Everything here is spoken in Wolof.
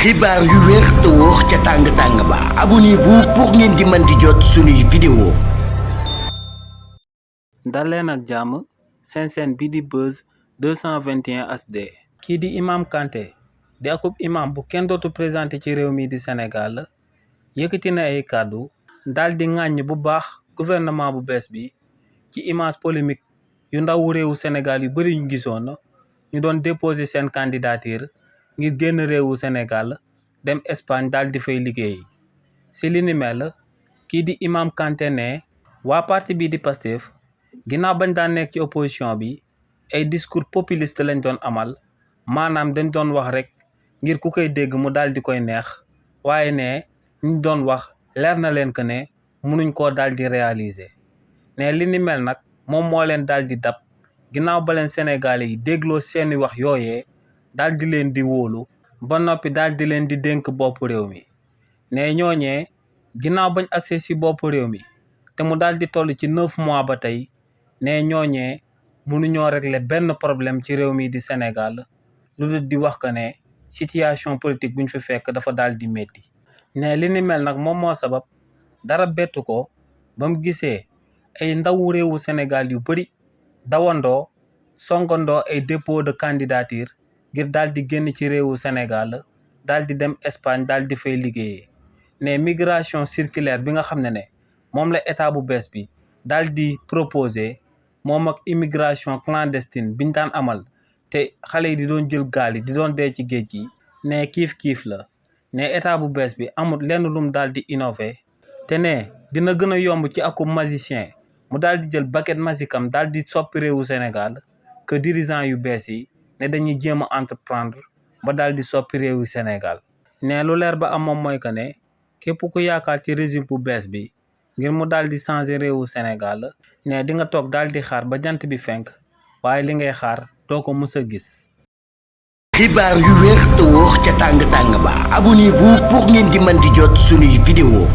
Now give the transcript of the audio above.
xibaar yu wér te wóor ca tàng-tàng ba abonnez-vous pour ngeen di mën di jot suñuy vidéo. dal leen ak jàmm seen chaîne bi di Buzz 221 HD. kii di Imam Kanté di akub imam bu kenn dootu présenté ci réew mi di Sénégal yëkkati na ay kàddu daal di ŋàññ bu baax gouvernement bu bees bi ci image polémique yu ndawu réewu Sénégal yu bari ñu gisoon ñu doon déposer seen candidature ngir génn réewu Sénégal dem Espagne daal di fay liggéey. si li ni mel kii di Imam Kanté ne waa parti bii di Pastef ginnaaw bañ daan nekk ci opposition bi ay discours populiste lañ doon amal maanaam dañ doon wax rek ngir ku koy dégg mu daal di koy neex waaye ne ñu doon wax leer na leen que ne mënuñ koo daal di réaliser ne li ni mel nag moom moo leen daal di dab ginnaaw ba leen Sénégalais yi dégloo seeni wax yooyee daal di leen di wóolu ba noppi daal di leen di dénk bopp réew mi ne ñooñee ginnaaw bañ accès si bopp réew mi te mu daal di toll ci 9 mois ba tey ne ñooñee mënuñoo régler benn problème ci réew mi di Sénégal lu dul di wax que ne situation politique buñ fi fekk dafa daal di métti. ne li ni mel nag moom moo sabab dara bettu ko ba mu gisee ay ndawu réewu Sénégal yu bari dawandoo songandoo ay dépôt de candidature ngir daal di génn ci réewu Sénégal daal di dem Espagne daal di fay liggéeyee. ne migration circulaire bi nga xam ne moom la état bu bees bi daal di proposé moom ak immigration clandestine biñ daan amal te xale yi di doon jël gaal yi di doon dee ci géej gi ne kiif la ne état bu bees bi amul lenn lum daal di innové te ne dina gën a yomb ci akub magicien mu daal di jël baguette magique am daal di soppi réewu Sénégal que dirigeant yu bees yi ne dañuy jéem a entreprendre ba daal di soppi réewu Sénégal. ne lu leer ba am moom mooy que ne képp ku yaakaar ci régime bu bees bi ngir mu daal di changer réewu Sénégal ne di nga toog daal di xaar ba jant bi fenk waaye li ngay xaar doo ko mës a gis. xibaar yu wér te wóor ca tàng-tàng ba abonnez-vous pour ngeen di mën di jot suñuy vidéo.